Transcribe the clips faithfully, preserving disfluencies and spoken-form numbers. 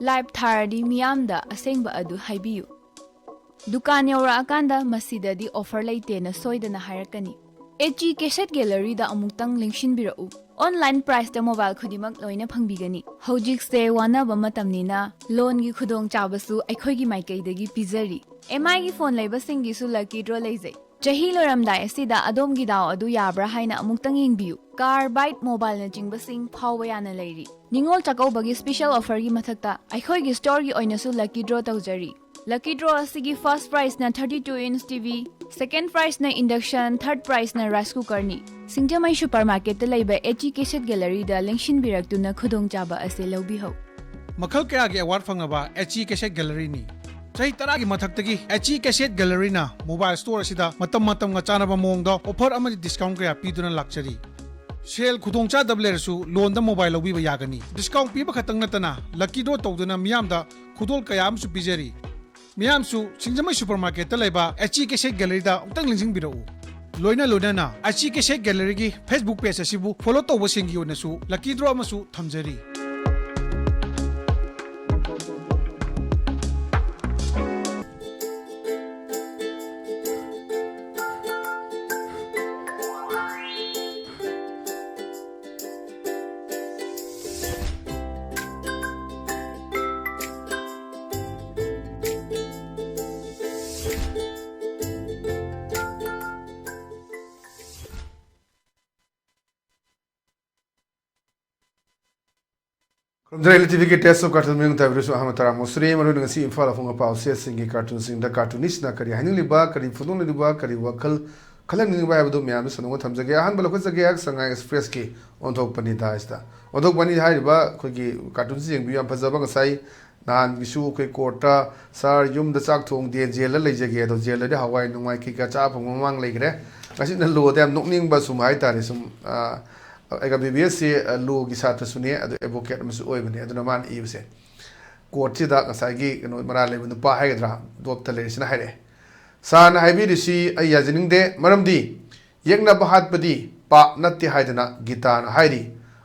Live ꯊꯥꯔꯗꯤ ꯃꯤꯌꯥꯝꯗ ꯑꯁꯦꯡꯕ ꯑꯗꯨ ꯍꯥꯏꯕꯤꯌꯨ꯫ ꯗꯨꯀꯥꯟ ꯌꯧꯔꯛꯑꯀꯥꯟꯗ "ꯃꯁꯤꯗꯗꯤ ꯑꯣꯐꯔ ꯂꯩꯇꯦꯅ" ꯁꯣꯏꯗꯅ ꯍꯥꯏꯔꯛꯀꯅꯤ꯫ ꯑꯦꯆ ꯏ ꯀꯦꯁꯦꯠ ꯒꯦꯂꯔꯤꯗ ꯑꯃꯨꯛꯇꯪ ꯂꯦꯡꯁꯤꯟꯕꯤꯔꯛꯎ꯫ ꯑꯣꯟꯂꯥꯏꯟ ꯄ꯭ꯔꯥꯏꯁꯇ ꯃꯣꯕꯥꯏꯜ ꯈꯨꯗꯤꯡꯃꯛ ꯂꯣꯏꯅ ꯐꯪꯕꯤꯒꯅꯤ꯫ ꯍꯧꯖꯤꯛꯁꯦ ꯋꯥꯅꯕ ꯃꯇꯝꯅꯤꯅ ꯂꯣꯟꯒꯤ ꯈꯨꯗꯣꯡꯆꯥꯕꯁꯨ ꯑꯩꯈꯣꯏꯒꯤ ꯃꯥꯏꯀꯩꯗꯒꯤ ꯄꯤꯖꯔꯤ꯫ ꯑꯦꯝ ꯑꯥꯏꯒꯤ ꯐꯣꯟ ꯂꯩꯕꯁꯤꯡꯒꯤꯁꯨ ꯂꯛꯀꯤ ꯗ꯭ꯔꯣ ꯂꯩꯖꯩ꯫ ꯆꯍꯤ ꯂꯣꯏꯔꯝꯗꯥꯏ ꯑꯁꯤꯗ ꯑꯗꯣꯝꯒꯤ ꯗꯥꯎ ꯑꯗꯨ ꯌꯥꯕ꯭ꯔꯥ ꯍꯥꯏꯅ ꯑꯃꯨꯛꯇꯪ ꯌꯦꯡꯕꯤꯌꯨ꯫ ꯀꯥꯔ, ꯕꯥꯏꯛ, ꯃꯣꯕꯥꯏꯜꯅꯆꯤꯡꯕꯁꯤꯡ ꯐꯥꯎꯕ ꯌꯥꯅ ꯂꯩꯔꯤ꯫ ꯅꯤꯉꯣꯜ ꯆꯥꯛꯀꯧꯕꯒꯤ ꯁ꯭ꯄꯤꯁꯦꯜ ꯑꯣꯐꯔꯒꯤ ꯃꯊꯛꯇ ꯑꯩꯈꯣꯏꯒꯤ ꯁ꯭ꯇꯣꯔꯒꯤ ꯑꯣꯏꯅꯁꯨ ꯂꯛꯀꯤ ꯗ꯭ꯔꯣ ꯇꯧꯖꯔꯤ꯫ ꯂꯛꯀꯤ ꯗ꯭ꯔꯣ ꯑꯁꯤꯒꯤ ꯐꯥꯔꯁ ꯄ꯭ꯔꯥꯏꯖꯅ thirty two inch T V, second ꯄ꯭ꯔꯥꯏꯖꯅ ꯏꯟꯗꯛꯁꯟ, ꯊꯥꯔꯠ ꯄ꯭ꯔꯥꯏꯖꯅ ꯔꯥꯏꯁ ꯀꯨꯀꯔꯅꯤ꯫ ꯁꯤꯡꯖꯃꯩ ꯁꯨꯄꯔ ꯃꯥꯔꯀꯦꯠꯇ ꯂꯩꯕ ꯑꯦꯆ ꯏ ꯀꯦꯁꯦꯠ ꯒꯦꯂꯔꯤꯗ ꯂꯦꯡꯁꯤꯟꯕꯤꯔꯛꯇꯨꯅ ꯈꯨꯗꯣꯡꯆꯥꯕ ꯑꯁꯤ ꯂꯧꯕꯤꯍꯧ꯫ ꯃꯈꯜ ꯀꯌꯥꯒꯤ ꯑꯦꯋꯥꯔꯗ ꯐꯪꯂꯕ ꯑꯦꯆ ꯏ ꯀꯦꯁꯦꯠ ꯒꯦꯂꯔꯤꯅꯤ꯫ ꯆꯍꯤ ꯇꯔꯥꯒꯤ ꯃꯊꯛꯇꯒꯤ H E cassette ꯒꯦꯂꯔꯤꯅ mobile store ꯑꯁꯤꯗ ꯃꯇꯝ ꯃꯇꯝꯒ ꯆꯥꯟꯅꯕ ꯃꯑꯣꯡꯗ ꯑꯣꯐꯔ ꯑꯃꯗꯤ ꯗꯤꯁꯀꯥꯎꯟ ꯀꯌꯥ ꯄꯤꯗꯨꯅ ꯂꯥꯛꯆꯔꯤ꯫ ꯁꯦꯜ ꯈꯨꯗꯣꯡꯆꯥꯗꯕ ꯂꯩꯔꯁꯨ ꯂꯣꯟꯗ ꯃꯣꯕꯥꯏꯜ ꯂꯧꯕꯤꯕ ꯌꯥꯒꯅꯤ꯫ ꯗꯤꯁꯀꯥꯎꯟ ꯄꯤꯕ ꯈꯛꯇꯪ ꯅꯠꯇꯅ ꯂꯛꯀꯤ ꯗ꯭ꯔꯣ ꯇꯧꯗꯨꯅ ꯃꯤꯌꯥꯝꯗ ꯈꯨꯗꯣꯜ ꯀꯌꯥ ꯑꯃꯁꯨ ꯄꯤꯖꯔꯤ꯫ ꯃꯤꯌꯥꯝꯁꯨ ꯁꯤꯡꯖꯃꯩ ꯁꯨꯄꯔ ꯃꯥꯔꯀꯦꯠꯇ ꯂꯩꯕ ꯑꯦꯆ ꯏ ꯀꯦꯁꯦꯠ ꯒꯦꯂꯔꯤꯗ ꯑꯃꯨꯛꯇꯪ ꯂꯦꯡꯁꯤꯟꯕꯤꯔꯛꯎ꯫ ꯂꯣꯏꯅ ꯂꯣꯏꯅꯅ H E cassette ꯒꯦꯂꯔꯤꯒꯤ Facebook page ꯑꯁꯤꯕꯨ ꯐꯣꯂꯣ ꯇꯧꯕꯁꯤꯡꯒꯤ ꯑꯣꯏꯅꯁꯨ ꯂꯛꯀꯤ ꯗ꯭ꯔꯣ ꯑꯃꯁꯨ ꯊꯝꯖꯔꯤ꯫ ꯈꯨꯔꯨꯝꯖꯔꯤ ꯂꯤ ꯇꯤ ꯚꯤꯒꯤ ꯇꯦꯁ ꯑꯣꯐ ꯀꯥꯔꯇꯨꯟ ꯃꯤꯑꯣꯏ ꯇꯥꯕꯤꯔꯁꯨ ꯑꯍꯥꯟꯕ ꯇꯔꯥꯃꯨꯛ ꯁꯨꯔꯦ꯫ ꯃꯔꯨꯑꯣꯏꯅ ꯉꯁꯤ ꯏꯝꯐꯥꯜ ꯑꯐꯣꯡ ꯑꯄꯥꯎ ꯆꯦꯁꯤꯡꯒꯤ ꯀꯥꯔꯇꯨꯟꯁꯤꯡꯗ ꯀꯥꯔꯇꯨꯅꯤꯁꯅ ꯀꯔꯤ ꯍꯥꯏꯅꯤꯡꯂꯤꯕ, ꯀꯔꯤ ꯐꯣꯡꯗꯣꯛꯅꯤꯡꯂꯤꯕ, ꯀꯔꯤ ꯋꯥꯈꯜ ꯈꯜꯍꯟꯅꯤꯡꯂꯤꯕ ꯍꯥꯏꯕꯗꯨ ꯃꯌꯥꯝꯗ ꯁꯟꯗꯣꯛꯅ ꯊꯝꯖꯒꯦ꯫ ꯑꯍꯥꯟꯕ ꯂꯧꯈꯠꯆꯒꯦ ꯁꯉꯥꯏ ꯑꯦꯛꯁꯄ꯭ꯔꯦꯁꯀꯤ ꯑꯣꯟꯊꯣꯛꯄꯅꯤꯗ ꯍꯥꯏꯁꯤꯗ꯫ ꯑꯣꯟꯊꯣꯛꯄꯅꯤ ꯍꯥꯏꯔꯤꯕ ꯑꯩꯈꯣꯏꯒꯤ ꯀꯥꯔꯇꯨꯟꯁꯤ ꯌꯦꯡꯕꯤꯌꯨ, ꯌꯥꯝ ꯐꯖꯕ꯫ ꯉꯁꯥꯏ ꯅꯍꯥꯟꯒꯤꯁꯨ ꯑꯩꯈꯣꯏ ꯀꯣꯔꯠꯇ "ꯁꯥꯔ, ꯌꯨꯝꯗ ꯆꯥꯛ ꯊꯣꯡꯗꯦ, ꯖꯦꯜꯗ ꯂꯩꯖꯒꯦ", ꯑꯗꯣ ꯖꯦꯜꯗꯗꯤ ꯍꯋꯥꯏ ꯅꯨꯡꯋꯥꯏ ꯀꯩꯀꯥ ꯆꯥ ꯐꯪꯕ ꯃꯃꯥꯡ ꯂꯩꯈ꯭ꯔꯦ꯫ ꯉꯁꯤꯅ ꯂꯣꯗ ꯌꯥꯝ ꯅꯣꯛꯅꯤꯡꯕ ꯁꯨꯝ ꯍꯥꯏꯇꯥꯔꯦ, ꯁꯨꯝ, ꯑ, ꯑꯩꯒ ꯕꯤ ꯕꯤ ꯑꯦꯁꯁꯤ, ꯑ, ꯂꯣꯒꯤ ꯁꯥꯇ꯭ꯔꯁꯨꯅꯦ, ꯑꯗꯣ ꯑꯦꯗꯚꯣꯀꯦꯠ ꯑꯃꯁꯨ ꯑꯣꯏꯕꯅꯦ꯫ ꯑꯗꯨꯅ ꯃꯥꯅ ꯏꯕꯁꯦ, ꯀꯣꯔꯠꯁꯤꯗ ꯉꯁꯥꯏꯒꯤ ꯀꯩꯅꯣ ꯃꯔꯥꯜ ꯂꯩꯕ ꯅꯨꯄꯥ ꯍꯥꯏꯒꯗ꯭ꯔꯥ, ꯗꯣꯞꯇ ꯂꯩꯔꯤꯁꯤꯅ ꯍꯥꯏꯔꯛꯑꯦ, "ꯁꯥꯔꯅ ꯍꯥꯏꯕꯤꯔꯤꯁꯤ ꯑꯩ ꯌꯥꯖꯅꯤꯡꯗꯦ, ꯃꯔꯝꯗꯤ ꯌꯦꯛꯅꯕ ꯍꯥꯠꯄꯗꯤ ꯄꯥꯞ ꯅꯠꯇꯦ ꯍꯥꯏꯗꯅ ꯒꯤꯇꯥꯅ ꯍꯥꯏꯔꯤ꯫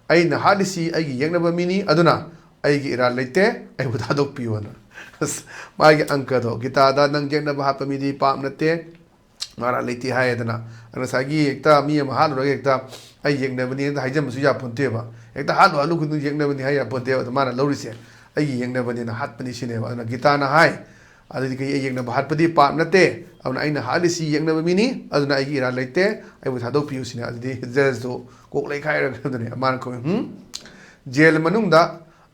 ꯑꯩꯅ ꯍꯥꯠꯂꯤꯁꯤ ꯑꯩꯒꯤ ꯌꯦꯛꯅꯕ ꯃꯤꯅꯤ, ꯑꯗꯨꯅ ꯑꯩꯒꯤ ꯏꯔꯥꯜ ꯂꯩꯇꯦ, ꯑꯩꯕꯨ ꯊꯥꯗꯣꯛꯄꯤꯌꯣꯅ꯫ ꯑꯁ, ꯃꯥꯒꯤ ꯑꯪꯀꯗꯣ, ꯒꯤꯇꯥꯗ ꯅꯪ ꯌꯦꯛꯅꯕ ꯍꯥꯠꯄ ꯃꯤꯗꯤ ꯄꯥꯞ ꯅꯠꯇꯦ, ꯃꯔꯥꯜ ꯂꯩꯇꯦ ꯍꯥꯏꯌꯦꯗꯅ꯫ ꯑꯗꯨ ꯉꯁꯥꯏꯒꯤ ꯍꯦꯛꯇ ꯃꯤ ꯑꯃ ꯍꯥꯠꯂꯨꯔꯒ ꯍꯦꯛꯇ ꯑꯩ ꯌꯦꯛꯅꯕꯅꯦꯅ ꯍꯥꯏꯖꯟꯕꯁꯨ ꯌꯥꯄꯣꯟꯇꯦꯕ꯫ ꯍꯦꯛꯇ ꯍꯥꯠꯂꯨ ꯍꯥꯠꯂꯨ ꯈꯨꯗꯤꯡ ꯌꯦꯛꯅꯕꯅꯤ ꯍꯥꯏ ꯌꯥꯄꯣꯟꯇꯦꯕ꯫ ꯑꯗꯣ ꯃꯥꯅ ꯂꯧꯔꯤꯁꯦ ꯑꯩꯒꯤ ꯌꯦꯛꯅꯕꯅꯦꯅ ꯍꯥꯠꯄꯅꯤ ꯁꯤꯅꯦꯕ꯫ ꯑꯗꯨꯅ ꯒꯤꯇꯥꯅ ꯍꯥꯏ, ꯑꯗꯨꯗꯤ ꯀꯩ, ꯑꯩ ꯌꯦꯛꯅꯕ ꯍꯥꯠꯄꯗꯤ ꯄꯥꯞ ꯅꯠꯇꯦ, ꯑꯗꯨꯅ ꯑꯩꯅ ꯍꯥꯠꯂꯤꯁꯤ ꯌꯦꯛꯅꯕ ꯃꯤꯅꯤ, ꯑꯗꯨꯅ ꯑꯩꯒꯤ ꯏꯔꯥꯜ ꯂꯩꯇꯦ, ꯑꯩꯕꯨ ꯊꯥꯗꯣꯛꯄꯤꯌꯨ ꯁꯤꯅꯦ꯫ ꯑꯗꯨꯗꯤ ꯖꯖꯇꯣ ꯀꯣꯛ ꯂꯩꯈꯥꯏꯔꯒ ꯑꯗꯨꯅꯦ ꯃꯥꯅ ꯀꯧꯏ, "ꯍꯨꯝ? ꯖꯦꯜ ꯃꯅꯨꯡꯗ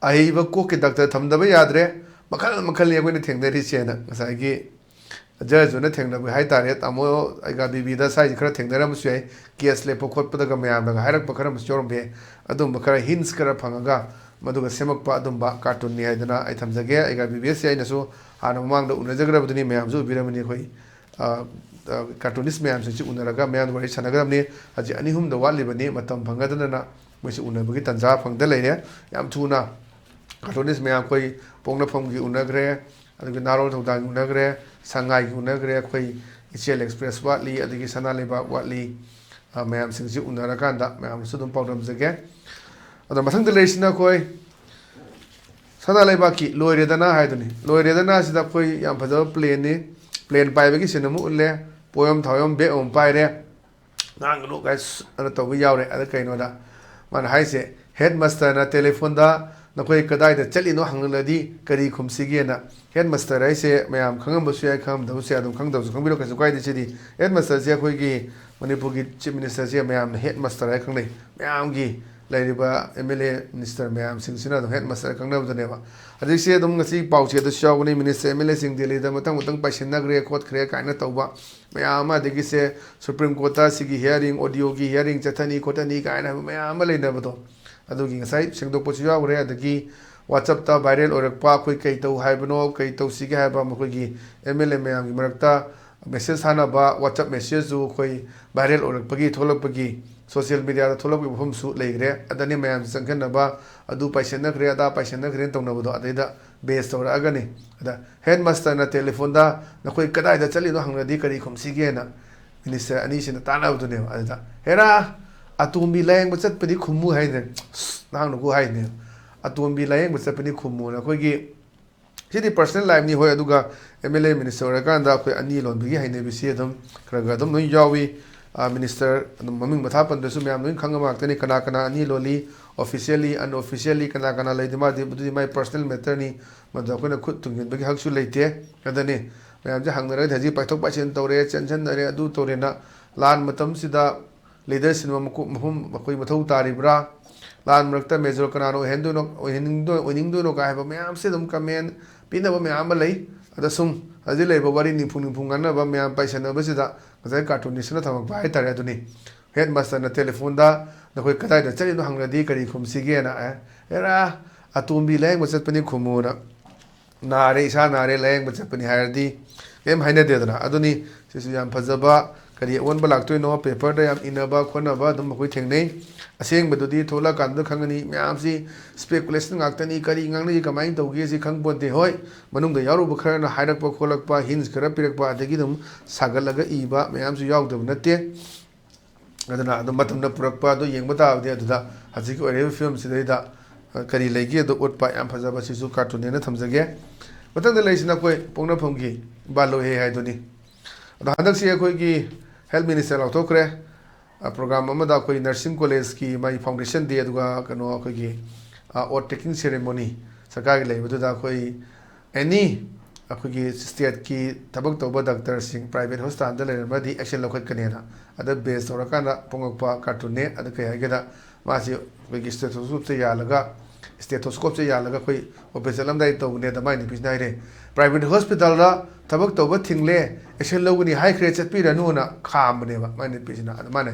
ꯑꯍꯩꯕ ꯀꯣꯛꯀꯤ ꯗꯥꯛꯇꯔ ꯊꯝꯗꯕ ꯌꯥꯗ꯭ꯔꯦ, ꯃꯈꯜ ꯃꯈꯜꯅꯤ ꯑꯩꯈꯣꯏꯅ ꯊꯦꯡꯅꯔꯤꯁꯦꯅ" ꯉꯁꯥꯏꯒꯤ ꯖꯖꯇꯨꯅ ꯊꯦꯡꯅꯕ ꯍꯥꯏꯇꯥꯔꯦ꯫ ꯇꯥꯃꯣ ꯑꯩꯒ ꯕꯤꯕꯤꯗ ꯁ꯭ꯋꯥꯏꯁꯦ ꯈꯔ ꯊꯦꯡꯅꯔꯝꯕꯁꯨ ꯌꯥꯏ, ꯀꯦꯁ ꯂꯦꯞꯄ ꯈꯣꯠꯄꯗꯒ ꯃꯌꯥꯝꯅꯒ ꯍꯥꯏꯔꯛꯄ ꯈꯔ ꯑꯃꯁꯨ ꯌꯥꯎꯔꯝꯕ ꯌꯥꯏ꯫ ꯑꯗꯨꯝꯕ ꯈꯔ ꯍꯤꯟꯁ ꯈꯔ ꯐꯪꯉꯒ ꯃꯗꯨꯒ ꯁꯦꯝꯃꯛꯄ ꯑꯗꯨꯝꯕ ꯀꯥꯔꯇꯨꯟꯅꯤ ꯍꯥꯏꯗꯅ ꯑꯩ ꯊꯝꯖꯒꯦ꯫ ꯑꯩꯒ ꯕꯤꯕꯤꯁꯁꯦ ꯑꯩꯅꯁꯨ ꯍꯥꯟꯅ ꯃꯃꯥꯡꯗ ꯎꯅꯖꯈ꯭ꯔꯕꯗꯨꯅꯤ, ꯃꯌꯥꯝꯁꯨ ꯎꯕꯤꯔꯝꯃꯅꯤ꯫ ꯑꯩꯈꯣꯏ, ꯑ, ꯑ, ꯀꯥꯔꯇꯨꯅꯤꯁ ꯃꯌꯥꯝꯁꯤꯡꯁꯤ ꯎꯅꯔꯒ ꯃꯌꯥꯝꯗ ꯋꯥꯔꯤ ꯁꯥꯟꯅꯒꯗꯕꯅꯤ꯫ ꯍꯧꯖꯤꯛ ꯑꯅꯤ ꯑꯍꯨꯝꯗ ꯋꯥꯠꯂꯤꯕꯅꯤ, ꯃꯇꯝ ꯐꯪꯒꯗꯗꯅ ꯃꯣꯏꯁꯤ ꯎꯅꯕꯒꯤ ꯇꯥꯟꯖꯥ ꯐꯪꯗ ꯂꯩꯔꯦ꯫ ꯌꯥꯝ ꯊꯨꯅ ꯀꯥꯔꯇꯨꯅꯤꯁ ꯃꯌꯥꯝ ꯑꯩꯈꯣꯏ ꯄꯣꯛꯅꯐꯝꯒꯤ ꯎꯅꯈ꯭ꯔꯦ, ꯑꯗꯒꯤ ꯅꯍꯥꯔꯣꯜ ꯊꯧꯗꯥꯡꯒꯤ ꯎꯅꯈ꯭ꯔꯦ, ꯁꯉꯥꯏꯒꯤ ꯎꯅꯈ꯭ꯔꯦ, ꯑꯩꯈꯣꯏ ꯏꯆꯦꯜ ꯑꯦꯛꯁꯄ꯭ꯔꯦꯁ ꯋꯥꯠꯂꯤ, ꯑꯗꯒꯤ ꯁꯅꯥ ꯂꯩꯕꯥꯛ ꯋꯥꯠꯂꯤ, ꯑ, ꯃꯌꯥꯝꯁꯤꯡꯁꯤ ꯎꯅꯔꯀꯥꯟꯗ ꯃꯌꯥꯝꯗꯁꯨ ꯑꯗꯨꯝ ꯄꯥꯎꯗꯝꯖꯒꯦ꯫ ꯑꯗꯣ ꯃꯊꯪꯗ ꯂꯩꯔꯤꯁꯤꯅ ꯑꯩꯈꯣꯏ ꯁꯅꯥ ꯂꯩꯕꯥꯛꯀꯤ ꯂꯣꯏꯔꯦꯗꯅ ꯍꯥꯏꯗꯨꯅꯤ꯫ ꯂꯣꯏꯔꯦꯗꯅ ꯁꯤꯗ ꯑꯩꯈꯣꯏ ꯌꯥꯝ ꯐꯖꯕ ꯄ꯭ꯂꯦꯟꯅꯤ꯫ ꯄ꯭ꯂꯦꯟ ꯄꯥꯏꯕꯒꯤ ꯁꯤꯟ ꯑꯃ ꯎꯠꯂꯦ, ꯄꯣꯌꯝ ꯊꯥꯎꯌꯝ ꯕꯦꯛ ꯑꯃ ꯄꯥꯏꯔꯦ, "ꯉꯥꯡꯒꯅꯨ" ꯀꯥꯏ ꯁ-, ꯑꯅ ꯇꯧꯕ ꯌꯥꯎꯔꯦ꯫ ꯑꯗ ꯀꯩꯅꯣꯗ ꯃꯥꯅ ꯍꯥꯏꯁꯦ, "ꯍꯦꯠ ꯃꯥꯁꯇꯔꯅ ꯇꯦꯂꯤꯐꯣꯟꯗ ꯅꯈꯣꯏ ꯀꯗꯥꯏꯗ ꯆꯠꯂꯤꯅꯣ ꯍꯪꯂꯛꯂꯗꯤ ꯀꯔꯤ ꯈꯨꯝꯁꯤꯒꯦꯅ?" ꯍꯦꯠ ꯃꯥꯁꯇꯔ ꯍꯥꯏꯁꯦ ꯃꯌꯥꯝ ꯈꯪꯉꯝꯕꯁꯨ ꯌꯥꯏ, ꯈꯪꯉꯝꯗꯕꯁꯨ ꯌꯥꯏ, ꯑꯗꯨꯝ ꯈꯪꯗꯕꯁꯨ ꯈꯪꯕꯤꯔꯣ, ꯀꯩꯁꯨ ꯀꯥꯏꯗꯦ꯫ ꯁꯤꯗꯤ ꯍꯦꯠ ꯃꯥꯁꯇꯔꯁꯦ ꯑꯩꯈꯣꯏꯒꯤ ꯃꯅꯤꯄꯨꯔꯒꯤ ꯆꯤꯐ ꯃꯤꯅꯤꯁꯇꯔꯁꯦ ꯃꯌꯥꯝꯅ ꯍꯦꯠ ꯃꯥꯁꯇꯔ ꯍꯥꯏ ꯈꯪꯅꯩ꯫ ꯃꯌꯥꯝꯒꯤ ꯂꯩꯔꯤꯕ ꯑꯦꯝ ꯑꯦꯜ ꯑꯦ ꯃꯤꯅꯤꯁꯇꯔ ꯃꯌꯥꯝꯁꯤꯡꯁꯤꯅ ꯑꯗꯨꯝ ꯍꯦꯠ ꯃꯥꯁꯇꯔ ꯈꯪꯅꯕꯗꯨꯅꯦꯕ꯫ ꯍꯧꯖꯤꯛꯁꯦ ꯑꯗꯨꯝ ꯉꯁꯤ ꯄꯥꯎꯆꯦꯗꯁꯨ ꯌꯥꯎꯕꯅꯤ, ꯃꯤꯅꯤꯁꯇꯔ ꯑꯦꯝ ꯑꯦꯜ ꯑꯦꯁꯤꯡ ꯗꯦꯜꯂꯤꯗ ꯃꯊꯪ ꯃꯊꯪ ꯄꯥꯏꯁꯤꯟꯅꯈ꯭ꯔꯦ ꯈꯣꯠꯈ꯭ꯔꯦ ꯀꯥꯏꯅ ꯇꯧꯕ ꯃꯌꯥꯝ ꯑꯃ, ꯑꯗꯒꯤꯁꯦ ꯁꯨꯄ꯭ꯔꯤꯝ ꯀꯣꯔꯠꯇ ꯁꯤꯒꯤ ꯍꯤꯌꯥꯔꯤꯡ, ꯑꯣꯗꯤꯑꯣꯒꯤ ꯍꯤꯌꯥꯔꯤꯡ ꯆꯠꯊꯅꯤ ꯈꯣꯠꯊꯅꯤ ꯀꯥꯏꯅ ꯍꯥꯏꯕ ꯃꯌꯥꯝ ꯑꯃ ꯂꯩꯅꯕꯗꯣ, ꯑꯗꯨꯒꯤ ꯉꯁꯥꯏ ꯁꯦꯡꯗꯣꯛꯄꯁꯨ ꯌꯥꯎꯈ꯭ꯔꯦ꯫ ꯑꯗꯒꯤ ꯋꯥꯆꯞꯇ ꯚꯥꯏꯔꯦꯜ ꯑꯣꯏꯔꯛꯄ, ꯑꯩꯈꯣꯏ ꯀꯩ ꯇꯧ ꯍꯥꯏꯕꯅꯣ, ꯀꯩ ꯇꯧꯁꯤꯒꯦ ꯍꯥꯏꯕ ꯃꯈꯣꯏꯒꯤ ꯑꯦꯝ ꯑꯦꯜ ꯑꯦ ꯃꯌꯥꯝꯒꯤ ꯃꯔꯛꯇ ꯃꯦꯁꯦꯖ ꯊꯥꯅꯕ ꯋꯥꯆꯞ ꯃꯦꯁꯦꯖꯇꯨ ꯑꯩꯈꯣꯏ ꯚꯥꯏꯔꯦꯜ ꯑꯣꯏꯔꯛꯄꯒꯤ, ꯊꯣꯛꯂꯛꯄꯒꯤ, ꯁꯣꯁꯤꯌꯦꯜ ꯃꯦꯗꯤꯌꯥꯗ ꯊꯣꯛꯂꯛꯄꯒꯤ ꯃꯐꯝꯁꯨ ꯂꯩꯈ꯭ꯔꯦ꯫ ꯑꯗꯅꯤ ꯃꯌꯥꯝꯁꯦ ꯆꯪꯁꯤꯟꯅꯕ, ꯑꯗꯨ ꯄꯥꯏꯁꯤꯟꯅꯈ꯭ꯔꯦ, ꯑꯗꯥ ꯄꯥꯏꯁꯤꯟꯅꯈ꯭ꯔꯦꯅ ꯇꯧꯅꯕꯗꯣ, ꯑꯗꯩꯗ ꯕꯦꯁ ꯇꯧꯔꯛꯑꯒꯅꯤ꯫ ꯑꯗ ꯍꯦꯠ ꯃꯥꯁꯇꯔꯅ ꯇꯦꯂꯤꯐꯣꯟꯗ "ꯅꯈꯣꯏ ꯀꯗꯥꯏꯗ ꯆꯠꯂꯤꯅꯣ?" ꯍꯪꯂꯗꯤ ꯀꯔꯤ ꯈꯨꯝꯁꯤꯒꯦꯅ ꯃꯤꯅꯤꯁꯇꯔ ꯑꯅꯤꯁꯤꯅ ꯇꯥꯟꯅꯕꯗꯨꯅꯦꯕ꯫ ꯑꯗꯨꯗ, "ꯍꯦꯔꯥ, ꯑꯇꯣꯝꯕꯤ ꯂꯥꯌꯦꯡꯕ ꯆꯠꯄꯗꯤ ꯈꯨꯝꯃꯨ" ꯍꯥꯏꯅꯦ, "ꯁꯁ, ꯂꯥꯡꯅꯨꯀꯣ" ꯍꯥꯏꯅꯦ꯫ ꯑꯇꯣꯝꯕꯤ ꯂꯥꯌꯦꯡꯕ ꯆꯠꯄꯅꯤ ꯈꯨꯝꯃꯨꯅ꯫ ꯑꯩꯈꯣꯏꯒꯤ ꯁꯤꯗꯤ personal lifeꯅꯤ, ꯍꯣꯏ, ꯑꯗꯨꯒ MLA minister ꯑꯣꯏꯔꯀꯥꯟꯗ ꯑꯩꯈꯣꯏ ꯑꯅꯤ ꯂꯣꯟꯕꯒꯤ ꯍꯩꯅꯕꯤꯁꯤ ꯑꯗꯨꯝ ꯈꯔ ꯈꯔ ꯑꯗꯨꯝ ꯂꯣꯏ ꯌꯥꯎꯏ꯫ ꯑ, minister ꯑꯗꯨꯝ ꯃꯃꯤꯡ ꯃꯊꯥ ꯄꯟꯗ꯭ꯔꯁꯨ ꯃꯌꯥꯝ ꯂꯣꯏ ꯈꯪꯉꯕ ꯉꯥꯛꯇꯅꯤ, ꯀꯅꯥ ꯀꯅꯥ ꯑꯅꯤ ꯂꯣꯜꯂꯤ, officially, unofficially ꯀꯅꯥ ꯀꯅꯥ ꯂꯩꯗꯤ, ꯃꯥꯗꯤ ꯑꯗꯨꯗꯤ ꯃꯥꯏ personal matterꯅꯤ, ꯃꯗꯨ ꯑꯩꯈꯣꯏꯅ ꯈꯨꯠ ꯊꯨꯡꯖꯤꯟꯕꯒꯤ ꯍꯛꯁꯨ ꯂꯩꯇꯦ꯫ ꯑꯗꯨꯅꯤ ꯃꯌꯥꯝꯁꯦ ꯍꯪꯅꯔꯒꯗꯤ ꯍꯧꯖꯤꯛ ꯄꯥꯏꯊꯣꯛ ꯄꯥꯏꯁꯤꯟ ꯇꯧꯔꯦ, ꯆꯦꯟꯁꯤꯟꯅꯔꯦ, ꯑꯗꯨ ꯇꯧꯔꯦꯅ꯫ ꯂꯥꯟ ꯃꯇꯝꯁꯤꯗ leaderꯁꯤꯟꯕ ꯃꯀꯣꯛ ꯃꯐꯝ ꯑꯩꯈꯣꯏ ꯃꯊꯧ ꯇꯥꯔꯤꯕ꯭ꯔꯥ? ꯂꯥꯟ ꯃꯔꯛꯇ major ꯀꯅꯥꯅ ꯑꯣꯏꯍꯟꯗꯣꯏꯅꯣ, ꯑꯣꯏꯍꯟꯅꯤꯡꯗꯣꯏ-, ꯑꯣꯏꯅꯤꯡꯗꯣꯏꯅꯣ ꯀꯥꯏ ꯍꯥꯏꯕ ꯃꯌꯥꯝꯁꯦ ꯑꯗꯨꯝ comment ꯄꯤꯅꯕ ꯃꯌꯥꯝ ꯑꯃ ꯂꯩ꯫ ꯑꯗ ꯁꯨꯝ ꯍꯧꯖꯤꯛ ꯂꯩꯔꯤꯕ ꯋꯥꯔꯤ ꯅꯤꯡꯐꯨ ꯅꯤꯡꯐꯨ ꯉꯥꯡꯅꯕ ꯃꯌꯥꯝ ꯄꯥꯏꯁꯟꯅꯕꯁꯤꯗ ꯉꯁꯥꯏ cartoonistꯅ ꯊꯝꯃꯛꯄ ꯍꯥꯏꯇꯥꯔꯦ꯫ ꯑꯗꯨꯅꯤ headmasterꯅ telephoneꯗ "ꯅꯈꯣꯏ ꯀꯗꯥꯏꯗ ꯆꯠꯂꯤꯅꯣ?" ꯍꯪꯂꯗꯤ ꯀꯔꯤ ꯈꯨꯝꯁꯤꯒꯦꯅ, "ꯑꯦ, ꯑꯦꯔꯥ, ꯑꯇꯣꯝꯕꯤ ꯂꯥꯌꯦꯡꯕ ꯆꯠꯄꯅꯤ" ꯈꯨꯝꯃꯨꯅ꯫ "ꯅꯥꯔꯦ, ꯏꯁꯥ ꯅꯥꯔꯦ, ꯂꯥꯌꯦꯡꯕ ꯆꯠꯄꯅꯤ" ꯍꯥꯏꯔꯗꯤ ꯀꯩꯝ ꯍꯥꯏꯅꯗꯦꯗꯅ꯫ ꯑꯗꯨꯅꯤ ꯁꯤꯁꯨ ꯌꯥꯝ ꯐꯖꯕ, ꯀꯔꯤ ꯑꯑꯣꯟꯕ ꯂꯥꯛꯇꯣꯏꯅꯣ, paperꯗ ꯌꯥꯝ ꯏꯅꯕ ꯈꯣꯠꯅꯕ ꯑꯗꯨꯝ ꯑꯩꯈꯣꯏ ꯊꯦꯡꯅꯩ꯫ ꯑꯁꯦꯡꯕꯗꯨꯗꯤ ꯊꯣꯛꯂꯛꯑꯀꯥꯟꯗ ꯈꯪꯒꯅꯤ꯫ ꯃꯌꯥꯝꯁꯤ speculation ꯉꯥꯛꯇꯅꯤ, ꯀꯔꯤ ꯉꯥꯡꯅꯔꯤ, ꯀꯃꯥꯏꯅ ꯇꯧꯒꯦ ꯁꯤ ꯈꯪꯄꯣꯟꯇꯦ꯫ ꯍꯣꯏ, ꯃꯅꯨꯡꯗ ꯌꯥꯎꯔꯨꯕ ꯈꯔꯅ ꯍꯥꯏꯔꯛꯄ ꯈꯣꯠꯂꯛꯄ, hints ꯈꯔ ꯄꯤꯔꯛꯄ, ꯑꯗꯒꯤ ꯑꯗꯨꯝ ꯁꯥꯒꯠꯂꯒ ꯏꯕ ꯃꯌꯥꯝꯁꯨ ꯌꯥꯎꯗꯕ ꯅꯠꯇꯦ꯫ ꯑꯗꯨꯅ ꯑꯗꯨꯝ ꯃꯇꯝꯅ ꯄꯨꯔꯛꯄ ꯑꯗꯨ ꯌꯦꯡꯕ ꯇꯥꯕꯗꯤ ꯑꯗꯨꯗ ꯍꯧꯖꯤꯛꯀꯤ ꯑꯣꯏꯔꯤꯕ ꯐꯤꯕꯝꯁꯤꯗꯩꯗ, ꯑ, ꯀꯔꯤ ꯂꯩꯒꯦ ꯑꯗꯨ ꯎꯠꯄ ꯌꯥꯝ ꯐꯖꯕ, ꯁꯤꯁꯨ cartoonꯅꯦꯅ ꯊꯝꯖꯒꯦ꯫ ꯃꯊꯪꯗ ꯂꯩꯔꯤꯁꯤꯅ ꯑꯩꯈꯣꯏ ꯄꯣꯛꯅꯐꯝꯒꯤ ꯕꯥꯂꯣꯍꯦ ꯍꯥꯏꯗꯨꯅꯤ꯫ ꯑꯗꯣ ꯍꯟꯗꯛꯁꯤ ꯑꯩꯈꯣꯏꯒꯤ health minister ꯂꯥꯎꯊꯣꯛꯈ꯭ꯔꯦ꯫ ꯑ, program ꯑꯃꯗ ꯑꯩꯈꯣꯏ nursing collegeꯀꯤ ꯃꯥꯒꯤ foundation day, ꯑꯗꯨꯒ ꯀꯩꯅꯣ ꯑꯩꯈꯣꯏꯒꯤ, ꯑ, oath taking ceremony ꯁꯔꯀꯥꯔꯒꯤ ꯂꯩꯕꯗꯨꯗ ꯑꯩꯈꯣꯏ any ꯑꯩꯈꯣꯏꯒꯤ stateꯀꯤ ꯊꯕꯛ ꯇꯧꯕ doctorꯁꯤꯡ private hospitalꯗ ꯂꯩꯔꯝꯃꯗꯤ action ꯂꯧꯈꯠꯀꯅꯦꯅ, ꯑꯗ base ꯇꯧꯔꯀꯥꯟꯗ ꯐꯣꯡꯉꯛꯄ cartoonꯅꯦ꯫ ꯑꯗ ꯀꯩ ꯍꯥꯏꯒꯦꯗ, ꯃꯥꯁꯤ ꯑꯩꯈꯣꯏꯒꯤ stethoscopeꯁꯦ ꯌꯥꯜꯂꯒ, stethoscopeꯁꯦ ꯌꯥꯜꯂꯒ ꯑꯩꯈꯣꯏ operation ꯆꯠꯂꯝꯗꯥꯏ ꯇꯧꯕꯅꯦ꯫ ꯑꯗ ꯃꯥꯏ ꯅꯨꯄꯤꯁꯤꯅ ꯍꯥꯏꯔꯦ, "Private hospitalꯗ ꯊꯕꯛ ꯇꯧꯕ ꯊꯤꯡꯂꯦ, action ꯂꯧꯒꯅꯤ ꯍꯥꯏꯈ꯭ꯔꯦ, ꯆꯠꯄꯤꯔꯅꯨꯅ" ꯈꯥꯝꯕꯅꯦꯕ ꯃꯥꯏ ꯅꯨꯄꯤꯁꯤꯅ꯫ ꯑꯗ ꯃꯥꯅ,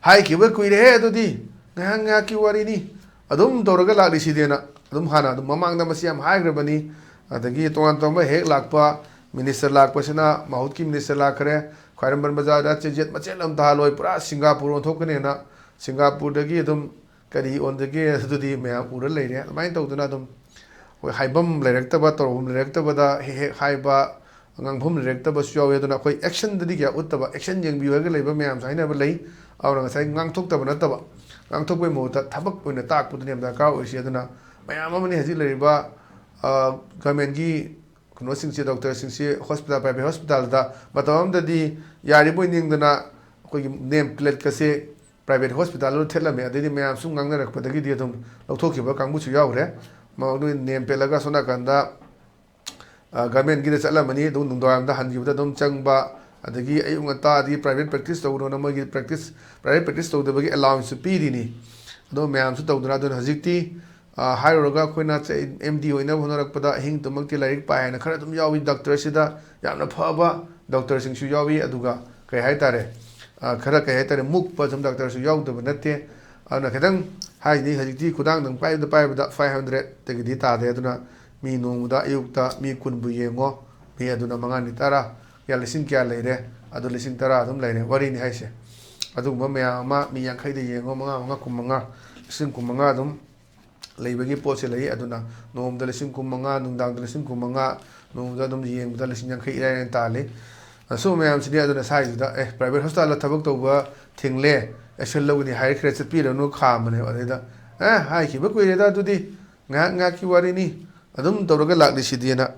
"ꯍꯥꯏꯈꯤꯕ ꯀꯨꯏꯔꯦꯍꯦ, ꯑꯗꯨꯗꯤ ꯉꯥꯏꯍꯥꯛ ꯉꯥꯏꯍꯥꯛꯀꯤ ꯋꯥꯔꯤꯅꯤ, ꯑꯗꯨꯝ ꯇꯧꯔꯒ ꯂꯥꯛꯂꯤꯁꯤꯗꯤꯅ" ꯑꯗꯨꯝ ꯍꯥꯟꯅ ꯑꯗꯨꯝ ꯃꯃꯥꯡꯗ ꯃꯁꯤ ꯌꯥꯝ ꯍꯥꯏꯈ꯭ꯔꯕꯅꯤ꯫ ꯑꯗꯒꯤ ꯇꯣꯉꯥꯟ ꯇꯣꯉꯥꯟꯕ ꯍꯦꯛ ꯂꯥꯛꯄ minister ꯂꯥꯛꯄꯁꯤꯅ ꯃꯍꯨꯠꯀꯤ minister ꯂꯥꯛꯈ꯭ꯔꯦ, ꯈ꯭ꯋꯥꯏꯔꯝꯕꯟ ꯕꯖꯥꯔꯗ ꯆꯦꯖꯦꯠ ꯃꯆꯦꯠ ꯑꯃ ꯇꯥꯍꯜꯂꯣꯏ, ꯄꯨꯔꯥ ꯁꯤꯡꯒꯥꯄꯨꯔ ꯑꯣꯟꯊꯣꯛꯀꯅꯦꯅ꯫ ꯁꯤꯡꯒꯥꯄꯨꯔꯗꯒꯤ ꯑꯗꯨꯝ ꯀꯔꯤ ꯑꯣꯟꯗꯒꯦ ꯑꯗꯨꯗꯤ ꯃꯌꯥꯝ ꯎꯔ ꯂꯩꯔꯦ꯫ ꯑꯗꯨꯃꯥꯏꯅ ꯇꯧꯗꯅ ꯑꯗꯨꯝ ꯑꯩꯈꯣꯏ ꯍꯥꯏꯐꯝ ꯂꯩꯔꯛꯇꯕ, ꯇꯧꯐꯝ ꯂꯩꯔꯛꯇꯕꯗ ꯍꯦꯛ ꯍꯦꯛ ꯍꯥꯏꯕ, ꯉꯥꯡꯐꯝ ꯂꯩꯔꯛꯇꯕꯁꯨ ꯌꯥꯎꯋꯤ꯫ ꯑꯗꯨꯅ ꯑꯩꯈꯣꯏ actionꯗꯗꯤ ꯀꯌꯥ ꯎꯠꯇꯕ, action ꯌꯦꯡꯕꯤꯌꯨ ꯍꯥꯏꯔꯒ ꯂꯩꯕ ꯃꯌꯥꯝꯁꯨ ꯍꯥꯏꯅꯕ ꯂꯩ꯫ ꯑꯗꯨꯅ ꯉꯁꯥꯏ ꯉꯥꯡꯊꯣꯛꯇꯕ ꯅꯠꯇꯕ, ꯉꯥꯡꯊꯣꯛꯄꯒꯤ ꯃꯍꯨꯠꯇ ꯊꯕꯛ ꯑꯣꯏꯅ ꯇꯥꯛꯄꯗꯨꯅꯦ ꯌꯥꯝ ꯗꯔꯀꯥꯔ ꯑꯣꯏꯔꯤꯁꯤ꯫ ꯑꯗꯨꯅ ꯃꯌꯥꯝ ꯑꯃꯅꯤ ꯍꯧꯖꯤꯛ ꯂꯩꯔꯤꯕ ꯒꯚꯔꯟꯃꯦꯟꯠꯀꯤ ꯀꯩꯅꯣꯁꯤꯡꯁꯦ, ꯗꯣꯛꯇꯔꯁꯤꯡꯁꯦ ꯍꯣꯁꯄꯤꯇꯥꯜ, ꯄ꯭ꯔꯥꯏꯚꯦꯠ ꯍꯣꯁꯄꯤꯇꯥꯜꯗ ꯃꯇꯝ ꯑꯃꯗꯗꯤ ꯌꯥꯔꯤꯕꯣꯏ ꯅꯤꯡꯗꯅ ꯑꯩꯈꯣꯏꯒꯤ ꯅꯦꯝ ꯄ꯭ꯂꯦꯠꯀꯁꯦ ꯄ꯭ꯔꯥꯏꯚꯦꯠ ꯍꯣꯁꯄꯤꯇꯥꯜꯗ ꯊꯦꯠꯂꯝꯃꯦ꯫ ꯑꯗꯩꯗꯤ ꯃꯌꯥꯝ ꯁꯨꯝ ꯉꯥꯡꯅꯔꯛꯄꯗꯒꯤꯗꯤ ꯑꯗꯨꯝ ꯂꯧꯊꯣꯛꯈꯤꯕ ꯀꯥꯡꯕꯨꯁꯨ ꯌꯥꯎꯈ꯭ꯔꯦ꯫ ꯃꯗꯨ ꯅꯦꯝ ꯄ꯭ꯂꯦꯠꯂꯒ ꯁꯣꯝ ꯅꯥꯀꯟꯗ ꯒꯚꯔꯟꯃꯦꯟꯠꯀꯤꯗ ꯆꯠꯂꯝꯃꯅꯤ, ꯑꯗꯨꯝ ꯅꯨꯡꯗꯥꯡꯋꯥꯏꯔꯝꯗ ꯍꯟꯈꯤꯕꯗ ꯑꯗꯨꯝ ꯆꯪꯕ, ꯑꯗꯒꯤ ꯑꯌꯨꯛ ꯉꯟꯇꯥꯗꯤ ꯄ꯭ꯔꯥꯏꯚꯦꯠ ꯄ꯭ꯔꯦꯛꯇꯤꯁ ꯇꯧꯔꯣꯅ ꯃꯣꯏꯒꯤ ꯄ꯭ꯔꯦꯛꯇꯤꯁ, ꯄ꯭ꯔꯥꯏꯚꯦꯠ ꯄ꯭ꯔꯦꯛꯇꯤꯁ ꯇꯧꯗꯕꯒꯤ ꯑꯦꯂꯥꯎꯟꯁꯁꯨ ꯄꯤꯔꯤꯅꯤ꯫ ꯑꯗꯣ ꯃꯌꯥꯝꯁꯨ ꯇꯧꯗꯅ, ꯑꯗꯨꯅ ꯍꯧꯖꯤꯛꯇꯤ ꯍꯥꯏꯔꯨꯔꯒ ꯑꯩꯈꯣꯏꯅ ꯑꯦꯝ ꯗꯤ ꯑꯣꯏꯅꯕ ꯍꯣꯠꯅꯔꯛꯄꯗ ꯑꯍꯤꯡ ꯇꯨꯝꯃꯛꯇꯦ, ꯂꯥꯏꯔꯤꯛ ꯄꯥꯏ ꯍꯥꯏꯅ ꯈꯔ ꯑꯗꯨꯝ ꯌꯥꯎꯏ꯫ ꯗꯣꯛꯇꯔꯁꯤꯗ ꯌꯥꯝꯅ ꯐꯕ ꯗꯣꯛꯇꯔꯁꯤꯡꯁꯨ ꯌꯥꯎꯏ꯫ ꯑꯗꯨꯒ ꯀꯩ ꯍꯥꯏꯇꯥꯔꯦ, ꯈꯔ ꯀꯩ ꯍꯥꯏꯇꯥꯔꯦ, ꯃꯨꯛꯄ ꯁꯨꯝ ꯗꯣꯛꯇꯔꯁꯨ ꯌꯥꯎꯗꯕ ꯅꯠꯇꯦ꯫ ꯑꯗꯨꯅ ꯈꯤꯇꯪ ꯍꯥꯏꯁꯤꯅꯤ, ꯍꯧꯖꯤꯛꯇꯤ ꯈꯨꯗꯥꯡꯗꯪ ꯄꯥꯏꯕꯗ ꯄꯥꯏꯕꯗ ꯐꯥꯏꯚ ꯍꯟꯗ꯭ꯔꯦꯠꯇꯒꯤꯗꯤ ꯇꯥꯗꯦ꯫ ꯑꯗꯨꯅ ꯃꯤ ꯅꯣꯡꯃꯗ ꯑꯌꯨꯛꯇ ꯃꯤ ꯀꯨꯟꯕꯨ ꯌꯦꯡꯉꯣ, ꯃꯤ ꯑꯗꯨꯅ ꯃꯉꯥꯅꯤ ꯇꯔꯥ, ꯀꯌꯥ, ꯂꯤꯁꯤꯡ ꯀꯌꯥ ꯂꯩꯔꯦ? ꯑꯗꯨ ꯂꯤꯁꯤꯡ ꯇꯔꯥ ꯑꯗꯨꯝ ꯂꯩꯔꯦ꯫ ꯋꯥꯔꯤꯅꯤ ꯍꯥꯏꯁꯦ꯫ ꯑꯗꯨꯒꯨꯝꯕ ꯃꯌꯥꯝ ꯑꯃ ꯃꯤ ꯌꯥꯡꯈꯩꯗ ꯌꯦꯡꯉꯣ, ꯃꯉꯥ, ꯃꯉꯥ, ꯀꯨꯟ ꯃꯉꯥ, ꯂꯤꯁꯤꯡ ꯀꯨꯟ ꯃꯉꯥ ꯑꯗꯨꯝ ꯂꯩꯕꯒꯤ ꯄꯣꯠꯁꯦ ꯂꯩ꯫ ꯑꯗꯨꯅ ꯅꯣꯡꯃꯗ ꯂꯤꯁꯤꯡ ꯀꯨꯟ ꯃꯉꯥ, ꯅꯨꯡꯗꯥꯡꯗ ꯂꯤꯁꯤꯡ ꯀꯨꯟ ꯃꯉꯥ, ꯅꯣꯡꯃꯗ ꯑꯗꯨꯝ ꯌꯦꯡꯕꯗ ꯂꯤꯁꯤꯡ ꯌꯥꯡꯈꯩ ꯏꯔꯥꯏ ꯂꯥꯏꯅ ꯇꯥꯜꯂꯤ꯫ ꯑꯁꯨꯝꯕ ꯃꯌꯥꯝꯁꯤꯅꯤ꯫ ꯑꯗꯨꯅ ꯁ꯭ꯋꯥꯏꯁꯤꯗ, "ꯑꯦ, ꯄ꯭ꯔꯥꯏꯚꯦꯠ ꯍꯣꯁꯄꯤꯇꯥꯜꯗ ꯊꯕꯛ ꯇꯧꯕ ꯊꯤꯡꯂꯦ, ꯑꯦꯛꯁꯟ ꯂꯧꯒꯅꯤ" ꯍꯥꯏꯈ꯭ꯔꯦ, ꯆꯠꯄꯤꯔꯅꯨ ꯈꯥꯝꯕꯅꯦꯕ꯫ ꯑꯗꯩꯗ, "ꯑꯦ, ꯍꯥꯏꯈꯤꯕ ꯀꯨꯏꯔꯦꯗ, ꯑꯗꯨꯗꯤ ꯉꯥꯏꯍꯥꯛ ꯉꯥꯏꯍꯥꯛꯀꯤ ꯋꯥꯔꯤꯅꯤ, ꯑꯗꯨꯝ ꯇꯧꯔꯒ ꯂꯥꯛꯂꯤꯁꯤꯗꯤꯅ"꯫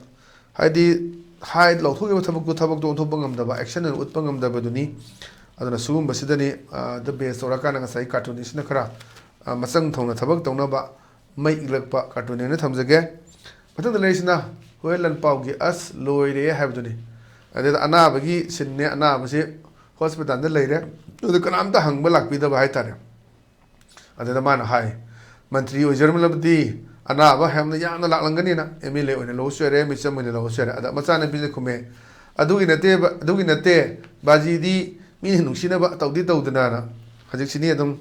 ꯍꯥꯏꯗꯤ, ꯍꯥꯏ, ꯂꯧꯊꯣꯛꯈꯤꯕ ꯊꯕꯛꯇꯨ ꯊꯕꯛꯇꯣ ꯑꯣꯟꯊꯣꯛꯄ ꯉꯝꯗꯕ, action ꯑꯣꯏꯅ ꯎꯠꯄ ꯉꯝꯗꯕꯗꯨꯅꯤ꯫ ꯑꯗꯨꯅ ꯁꯤꯒꯨꯝꯕꯁꯤꯗꯅꯤ, ꯑ, ꯗ base ꯇꯧꯔꯀꯥꯟꯗ ꯉꯁꯥꯏ cartoonist ꯁꯤꯅ ꯈꯔ, ꯑ, ꯃꯆꯪ ꯊꯧꯅ ꯊꯕꯛ ꯇꯧꯅꯕ ꯃꯩ ꯏꯛꯂꯛꯄ cartoon ꯑꯣꯏꯅ ꯊꯝꯖꯒꯦ꯫ ꯃꯊꯪꯗ ꯂꯩꯔꯤꯁꯤꯅ ꯍꯨꯔꯦꯟ ꯂꯟꯄꯥꯎꯒꯤ "ꯑꯁ, ꯂꯣꯏꯔꯦ" ꯍꯥꯏꯕꯗꯨꯅꯤ꯫ ꯑꯗꯨꯗ ꯑꯅꯥꯕꯒꯤ scene ꯅꯦ, ꯑꯅꯥꯕꯁꯤ ꯍꯣꯁꯄꯤꯇꯥꯜꯗ ꯂꯩꯔꯦ꯫ ꯑꯗꯨ ꯀꯅꯥꯝꯇ ꯍꯪꯕ ꯂꯥꯛꯄꯤꯗꯕ ꯍꯥꯏꯇꯥꯔꯦ꯫ ꯑꯗꯨꯗ ꯃꯥꯅ ꯍꯥꯏ, "ꯃꯟꯇ꯭ꯔꯤ ꯑꯣꯏꯖꯔꯝꯂꯕꯗꯤ ꯑꯅꯥꯕ ꯌꯥꯝꯅ ꯌꯥꯝꯅ ꯂꯥꯛꯂꯝꯒꯅꯤꯅ, ꯑꯦꯝ ꯑꯦꯜ ꯑꯦ ꯑꯣꯏꯅ ꯂꯧꯕꯁꯨ ꯌꯥꯔꯦ, ꯃꯤꯆꯝ ꯑꯣꯏꯅ ꯂꯧꯕꯁꯨ ꯌꯥꯔꯦ"꯫ ꯑꯗ ꯃꯆꯥꯅꯨꯄꯤꯁꯦ ꯈꯨꯝꯃꯦ, "ꯑꯗꯨꯒꯤ ꯅꯠꯇꯦꯕ, ꯑꯗꯨꯒꯤ ꯅꯠꯇꯦ, ꯕꯥꯖꯤꯗꯤ ꯃꯤꯅ ꯅꯨꯡꯁꯤꯅꯕ ꯇꯧꯗꯤ ꯇꯧꯗꯅꯅ"꯫ ꯍꯧꯖꯤꯛꯁꯤꯅꯤ ꯑꯗꯨꯝ,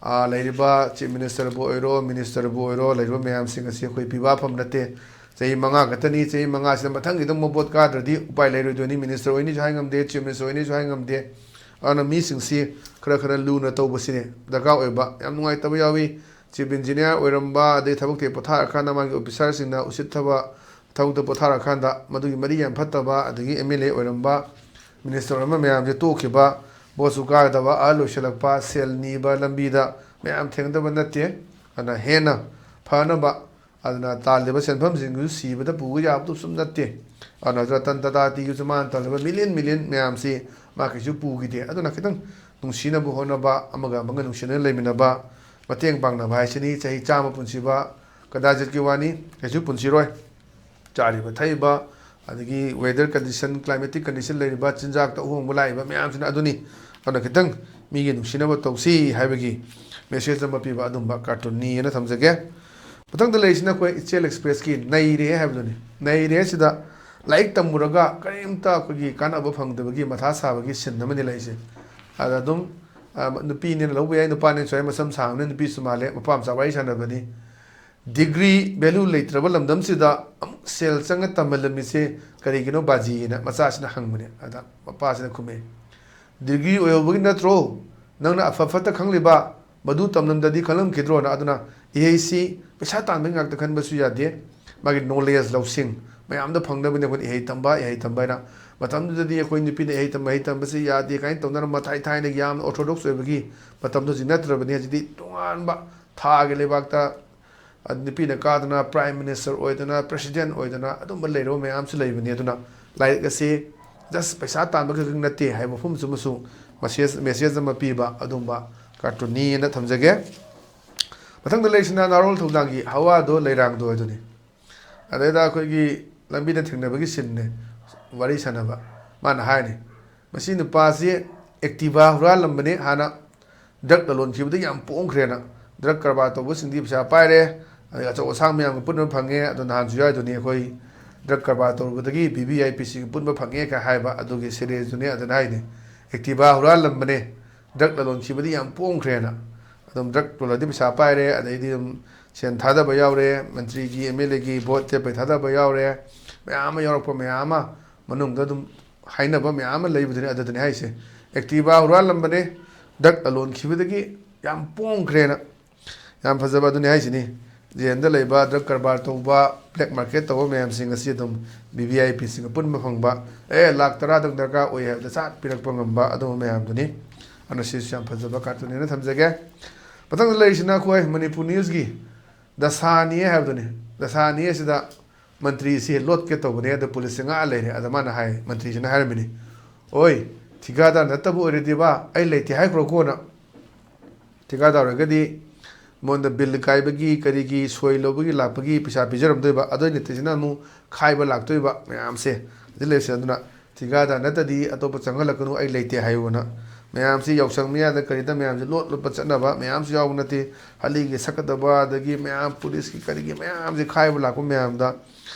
ꯑꯥ, ꯂꯩꯔꯤꯕ chief minister ꯕꯨ ꯑꯣꯏꯔꯣ, minister ꯕꯨ ꯑꯣꯏꯔꯣ, ꯂꯩꯔꯤꯕ ꯃꯌꯥꯝꯁꯤꯡ ꯑꯁꯤ ꯑꯩꯈꯣꯏ ꯄꯤꯕ ꯐꯝ ꯅꯠꯇꯦ꯫ ꯆꯍꯤ ꯃꯉꯥ ꯈꯛꯇꯅꯤ, ꯆꯍꯤ ꯃꯉꯥꯁꯤꯗ ꯃꯊꯪꯒꯤꯗ ꯃꯣꯕꯣꯠ ꯀꯥꯗ꯭ꯔꯗꯤ ꯎꯄꯥꯏ ꯂꯩꯔꯣꯏꯗꯣꯏꯅꯤ꯫ Minister ꯑꯣꯏꯅꯤꯁꯨ ꯍꯥꯏ ꯉꯝꯗꯦ, chief minister ꯑꯣꯏꯅꯤꯁꯨ ꯍꯥꯏ ꯉꯝꯗꯦ꯫ ꯑꯗꯨꯅ ꯃꯤꯁꯤꯡꯁꯤ ꯈꯔ ꯈꯔ ꯂꯨꯅ ꯇꯧꯕꯁꯤꯅꯦ ꯗꯔꯀꯥꯔ ꯑꯣꯏꯕ꯫ ꯌꯥꯝ ꯅꯨꯡꯉꯥꯏꯇꯕ ꯌꯥꯎꯏ꯫ Chief engineer ꯑꯣꯏꯔꯝꯕ, ꯑꯗꯩ ꯊꯕꯛꯇꯒꯤ ꯄꯣꯊꯥꯔꯀꯥꯟꯗ ꯃꯥꯒꯤ officer ꯁꯤꯡꯅ ꯎꯁꯤꯠꯇꯕ ꯊꯕꯛꯇ ꯄꯣꯊꯥꯔꯀꯥꯟꯗ ꯃꯗꯨꯒꯤ ꯃꯔꯤ ꯌꯥꯝ ꯐꯠꯇꯕ, ꯑꯗꯒꯤ ꯑꯦꯝ ꯑꯦꯜ ꯑꯦ ꯑꯣꯏꯔꯝꯕ, minister ꯑꯣꯏꯔꯝꯕ ꯃꯌꯥꯝꯁꯦ ꯇꯣꯛꯈꯤꯕ, ꯚꯣꯠꯁꯨ ꯀꯥꯒꯗꯕ, ꯑꯍꯜ ꯑꯣꯏꯁꯜꯂꯛꯄ, ꯁꯦꯜ ꯅꯤꯕ ꯂꯝꯕꯤꯗ ꯃꯌꯥꯝ ꯊꯦꯡꯅꯗꯕ ꯅꯠꯇꯦ꯫ ꯑꯗꯨꯅ ꯍꯦꯟꯅ ꯐꯅꯕ꯫ ꯑꯗꯨꯅ ꯇꯥꯜꯂꯤꯕ ꯁꯦꯟꯐꯝꯁꯤꯡꯗꯨꯁꯨ ꯁꯤꯕꯗ ꯄꯨꯕ ꯌꯥꯕꯗꯨꯁꯨ ꯅꯠꯇꯦ꯫ ꯑꯗꯨꯅ ꯔꯇꯟ ꯇꯥꯇꯥ ꯇꯤꯒꯤꯁꯨ ꯃꯥꯅ ꯇꯥꯜꯂꯤꯕ ꯃꯤꯂꯤꯌꯟ ꯃꯤꯂꯤꯌꯟ ꯃꯌꯥꯝꯁꯤ ꯃꯥ ꯀꯩꯁꯨ ꯄꯨꯈꯤꯗꯦ꯫ ꯑꯗꯨꯅ ꯈꯤꯇꯪ ꯅꯨꯡꯁꯤꯅꯕ ꯍꯣꯠꯅꯕ, ꯑꯃꯒ ꯑꯃꯒ ꯅꯨꯡꯁꯤꯅꯅ ꯂꯩꯃꯤꯟꯅꯕ, ꯃꯇꯦꯡ ꯄꯥꯡꯅꯕ ꯍꯥꯏꯁꯤꯅꯤ꯫ ꯆꯍꯤ ꯆꯥꯝꯃ ꯄꯨꯟꯁꯤꯕ ꯀꯗꯥꯖꯤꯠꯀꯤ ꯋꯥꯅꯤ, ꯀꯩꯁꯨ ꯄꯨꯟꯁꯤꯔꯣꯏ꯫ ꯆꯥꯔꯤꯕ ꯊꯛꯏꯕ, ꯑꯗꯒꯤ weather condition, climatic condition ꯂꯩꯔꯤꯕ, ꯆꯤꯟꯖꯥꯛꯇ ꯑꯍꯣꯡꯕ ꯂꯥꯛꯏꯕ ꯃꯌꯥꯝꯁꯤꯅ ꯑꯗꯨꯅꯤ꯫ ꯑꯗꯨꯅ ꯈꯤꯇꯪ ꯃꯤꯒꯤ ꯅꯨꯡꯁꯤꯅꯕ ꯇꯧꯁꯤ ꯍꯥꯏꯕꯒꯤ message ꯑꯃ ꯄꯤꯕ ꯑꯗꯨꯝꯕ cartoonꯅꯤ ꯍꯥꯏꯅ ꯊꯝꯖꯒꯦ꯫ ꯃꯊꯪꯗ ꯂꯩꯔꯤꯁꯤꯅ ꯑꯩꯈꯣꯏ ꯏꯆꯦꯜ ꯑꯦꯛꯁꯄ꯭ꯔꯦꯁꯀꯤ ꯅꯩꯔꯦ ꯍꯥꯏꯕꯗꯨꯅꯤ꯫ ꯅꯩꯔꯦ ꯁꯤꯗ ꯂꯥꯏꯔꯤꯛ ꯇꯝꯃꯨꯔꯒ ꯀꯔꯤꯝꯇ ꯑꯩꯈꯣꯏꯒꯤ ꯀꯥꯟꯅꯕ ꯐꯪꯗꯕꯒꯤ ꯃꯊꯥ ꯁꯥꯕꯒꯤ scene ꯑꯃꯅꯤ ꯂꯩꯔꯤꯁꯦ꯫ ꯑꯗ ꯑꯗꯨꯝ, ꯑ, ꯅꯨꯄꯤꯅꯦꯅ ꯂꯧꯕ ꯌꯥꯏ, ꯅꯨꯄꯥꯅꯦꯅ ꯁ꯭ꯋꯥꯏ ꯃꯁꯝ ꯁꯥꯡꯕꯅꯤꯅ ꯅꯨꯄꯤꯁꯨ ꯃꯥꯜꯂꯦ, ꯃꯄꯥ ꯃꯆꯥ ꯋꯥꯔꯤ ꯁꯥꯟꯅꯕꯅꯤ꯫ Degree value ꯂꯩꯇ꯭ꯔꯕ ꯂꯝꯗꯝꯁꯤꯗ ꯑꯃꯨꯛ ꯁꯦꯜ ꯆꯪꯉ ꯇꯝꯍꯜꯂꯝꯃꯤꯁꯦ ꯀꯔꯤꯒꯤꯅꯣ ꯕꯥꯖꯤꯅ ꯃꯆꯥꯁꯤꯅ ꯍꯪꯕꯅꯦ꯫ ꯑꯗ ꯃꯄꯥꯁꯤꯅ ꯈꯨꯝꯃꯦ, "Degree ꯑꯣꯏꯍꯧꯕꯒꯤ ꯅꯠꯇ꯭ꯔꯣ ꯅꯪꯅ ꯑꯐ ꯐꯠꯇ ꯈꯪꯂꯤꯕ? ꯃꯗꯨ ꯇꯝꯂꯝꯗꯗꯤ ꯈꯪꯂꯝꯈꯤꯗ꯭ꯔꯣꯅ?" ꯑꯗꯨꯅ ꯏꯍꯩꯁꯤ ꯄꯩꯁꯥ ꯇꯥꯟꯕꯒꯤ ꯉꯥꯛꯇ ꯈꯟꯕꯁꯨ ꯌꯥꯗꯦ꯫ ꯃꯥꯒꯤ knowledge, ꯂꯧꯁꯤꯡ ꯃꯌꯥꯝꯗ ꯐꯪꯅꯕꯅꯦ ꯑꯩꯈꯣꯏꯅ ꯏꯍꯩ ꯇꯝꯕ, ꯏꯍꯩ ꯇꯝꯕ ꯍꯥꯏꯅ꯫ ꯃꯇꯝꯗꯨꯗꯗꯤ ꯑꯩꯈꯣꯏ ꯅꯨꯄꯤꯅ ꯏꯍꯩ ꯇꯝꯕ, ꯏꯍꯩ ꯇꯝꯕꯁꯤ ꯌꯥꯗꯦ ꯀꯥꯏꯅ ꯇꯧꯅꯔꯝꯕ ꯊꯥꯏ ꯊꯥꯏꯅꯒꯤ ꯌꯥꯝꯅ orthodox ꯑꯣꯏꯕꯒꯤ ꯃꯇꯝꯗꯣ ꯍꯧꯖꯤꯛ ꯅꯠꯇ꯭ꯔꯕꯅꯤ꯫ ꯍꯧꯖꯤꯛꯇꯤ ꯇꯣꯉꯥꯟꯕ ꯊꯥꯒꯤ ꯂꯩꯕꯥꯛꯇ ꯅꯨꯄꯤꯅ ꯀꯥꯗꯅ prime minister ꯑꯣꯏꯗꯅ, president ꯑꯣꯏꯗꯅ ꯑꯗꯨꯝꯕ ꯂꯩꯔꯕ ꯃꯌꯥꯝꯁꯨ ꯂꯩꯕꯅꯤ꯫ ꯑꯗꯨꯅ ꯂꯥꯏꯔꯤꯛ ꯑꯁꯤ just ꯄꯩꯁꯥ ꯇꯥꯟꯕ ꯈꯛꯇꯪ ꯅꯠꯇꯦ ꯍꯥꯏꯕ ꯃꯐꯝꯁꯨ ꯑꯃꯁꯨ message, message ꯑꯃ ꯄꯤꯕ ꯑꯗꯨꯝꯕ cartoonꯅꯤꯅ ꯊꯝꯖꯒꯦ꯫ ꯃꯊꯪꯗ ꯂꯩꯔꯤꯁꯤꯅ ꯅꯥꯔꯣꯜ ꯊꯧꯗꯥꯡꯒꯤ ꯍꯋꯥꯗꯣ ꯂꯩꯔꯥꯡꯗꯣ ꯑꯗꯨꯅꯤ꯫ ꯑꯗꯩꯗ ꯑꯩꯈꯣꯏꯒꯤ ꯂꯝꯕꯤꯗ ꯊꯦꯡꯅꯕꯒꯤ sceneꯅꯦ, ꯋꯥꯔꯤ ꯁꯥꯟꯅꯕ꯫ ꯃꯥꯅ ꯍꯥꯏꯅꯤ, "ꯃꯁꯤ ꯅꯨꯄꯥꯁꯤ Activa ꯍꯨꯔꯥꯜꯂꯝꯕꯅꯦ, ꯍꯥꯟꯅ drug ꯂꯂꯣꯟꯈꯤꯕꯗꯒꯤ ꯌꯥꯝ ꯄꯣꯡꯈ꯭ꯔꯦꯅ꯫ Drug ꯀꯔꯕꯥꯔ ꯇꯧꯕꯁꯤꯡꯗꯤ ꯄꯩꯁꯥ ꯄꯥꯏꯔꯦ, ꯑꯗꯩ ꯑꯆꯧ ꯑꯁꯥꯡ ꯃꯌꯥꯝꯒ ꯄꯨꯟꯕ ꯐꯪꯉꯦ꯫ ꯑꯗꯣ ꯅꯍꯥꯟꯁꯨ ꯌꯥꯎꯏꯗꯨꯅꯤ, ꯑꯩꯈꯣꯏ drug ꯀꯔꯕꯥꯔ ꯇꯧꯔꯨꯕꯗꯒꯤ V V I Pꯁꯤꯡꯒ ꯄꯨꯟꯕ ꯐꯪꯉꯦ ꯀꯥꯏ ꯍꯥꯏꯕ ꯑꯗꯨꯒꯤ seriesꯗꯨꯅꯤ꯫ ꯑꯗꯨꯅ ꯍꯥꯏꯅꯤ, Activa ꯍꯨꯔꯥꯜꯂꯝꯕꯅꯦ, drug ꯂꯂꯣꯟꯈꯤꯕꯗꯤ ꯌꯥꯝ ꯄꯣꯡꯈ꯭ꯔꯦꯅ꯫ ꯑꯗꯨꯝ drug ꯂꯂꯣꯟꯗꯤ ꯄꯩꯁꯥ ꯄꯥꯏꯔꯦ, ꯑꯗꯩꯗꯤ ꯑꯗꯨꯝ ꯁꯦꯟ ꯊꯥꯗꯕ ꯌꯥꯎꯔꯦ, ꯃꯟꯇ꯭ꯔꯤꯒꯤ, M L Aꯒꯤ vote ꯆꯦꯞꯄꯩ ꯊꯥꯗꯕ ꯌꯥꯎꯔꯦ, ꯃꯌꯥꯝ ꯑꯃ ꯌꯥꯎꯔꯛꯄ ꯃꯌꯥꯝ ꯑꯃ ꯃꯅꯨꯡꯗ ꯑꯗꯨꯝ ꯍꯥꯏꯅꯕ ꯃꯌꯥꯝ ꯑꯃ ꯂꯩꯕꯗꯨꯅꯤ꯫ ꯑꯗꯨꯗꯨꯅꯤ ꯍꯥꯏꯁꯦ, Activa ꯍꯨꯔꯥꯜꯂꯝꯕꯅꯦ, drug ꯂꯂꯣꯟꯈꯤꯕꯗꯒꯤ ꯌꯥꯝ ꯄꯣꯡꯈ꯭ꯔꯦꯅ꯫ ꯌꯥꯝ ꯐꯖꯕ ꯑꯗꯨꯅꯤ ꯍꯥꯏꯁꯤꯅꯤ꯫ ꯖꯦꯜꯗ ꯂꯩꯕ, drug ꯀꯔꯕꯥꯔ ꯇꯧꯕ, black market ꯇꯧꯕ ꯃꯌꯥꯝꯁꯤꯡ ꯑꯁꯤ ꯑꯗꯨꯝ V V I Pꯁꯤꯡꯒ ꯄꯨꯟꯕ ꯐꯪꯕ, ꯑꯦ, ꯂꯥꯛ ꯇꯔꯥꯗꯪ ꯗꯔꯀꯥꯔ ꯑꯣꯏ ꯍꯥꯏꯕꯗ ꯁꯠ ꯄꯤꯔꯛꯄ ꯉꯝꯕ ꯑꯗꯨꯝꯕ ꯃꯌꯥꯝꯗꯨꯅꯤ꯫ ꯑꯗꯨꯅ ꯁꯤꯁꯨ ꯌꯥꯝ ꯐꯖꯕ cartoonꯅꯦꯅ ꯊꯝꯖꯒꯦ꯫ ꯃꯊꯪꯗ ꯂꯩꯔꯤꯁꯤꯅ ꯑꯩꯈꯣꯏ ꯃꯅꯤꯄꯨꯔ newsꯀꯤ ꯗꯁꯥꯅꯤ ꯍꯥꯏꯕꯗꯨꯅꯤ꯫ ꯗꯁꯥꯅꯤ ꯑꯁꯤꯗ ꯃꯟꯇ꯭ꯔꯤꯁꯤ ꯂꯣꯠꯀꯦ ꯇꯧꯕꯅꯦ, ꯑꯗꯣ ꯄꯨꯂꯤꯁꯁꯦ ꯉꯥꯛꯑ ꯂꯩꯔꯦ꯫ ꯑꯗ ꯃꯥꯅ ꯍꯥꯏ, ꯃꯟꯇ꯭ꯔꯤꯁꯤꯅ ꯍꯥꯏꯔꯝꯃꯤꯅꯤ, "ꯑꯣꯏ, ꯊꯤꯀꯥꯗꯥꯔ ꯅꯠꯇꯕ ꯑꯣꯏꯔꯗꯤꯕ ꯑꯩ ꯂꯩꯇꯦ ꯍꯥꯏꯈ꯭ꯔꯣꯀꯣꯅ꯫ ꯊꯤꯀꯥꯗꯥꯔ ꯑꯣꯏꯔꯒꯗꯤ ꯃꯉꯣꯟꯗ ꯕꯤꯜ ꯀꯥꯏꯕꯒꯤ, ꯀꯔꯤꯒꯤ, ꯁꯣꯏ ꯂꯧꯕꯒꯤ ꯂꯥꯛꯄꯒꯤ ꯄꯩꯁꯥ ꯄꯤꯖꯔꯝꯗꯣꯏꯕ, ꯑꯗꯨꯏ ꯅꯠꯇꯦꯁꯤꯅ ꯑꯃꯨꯛ ꯈꯥꯏꯕ ꯂꯥꯛꯇꯣꯏꯕ ꯃꯌꯥꯝꯁꯦ꯫ ꯑꯗꯨ ꯂꯩꯔꯁꯦ꯫ ꯑꯗꯨꯅ ꯊꯤꯀꯥꯗꯥꯔ ꯅꯠꯇꯗꯤ ꯑꯇꯣꯞꯄ ꯆꯪꯍꯜꯂꯛꯀꯅꯨ, ꯑꯩ ꯂꯩꯇꯦ ꯍꯥꯏꯌꯨꯅ꯫ ꯃꯌꯥꯝꯁꯤ ꯌꯥꯎꯁꯪ ꯃꯌꯥꯗ ꯀꯔꯤꯗ ꯃꯌꯥꯝꯁꯤ ꯂꯣꯠ ꯂꯣꯠꯄ ꯆꯠꯅꯕ ꯃꯌꯥꯝꯁꯨ ꯌꯥꯎꯕ ꯅꯠꯇꯦ꯫ ꯍꯂꯤꯒꯤ ꯁꯛꯀꯗꯕ, ꯑꯗꯒꯤ ꯃꯌꯥꯝ ꯄꯨꯂꯤꯁꯀꯤ ꯀꯔꯤꯒꯤ ꯃꯌꯥꯝꯁꯤ ꯈꯥꯏꯕ ꯂꯥꯛꯄ ꯃꯌꯥꯝꯗ,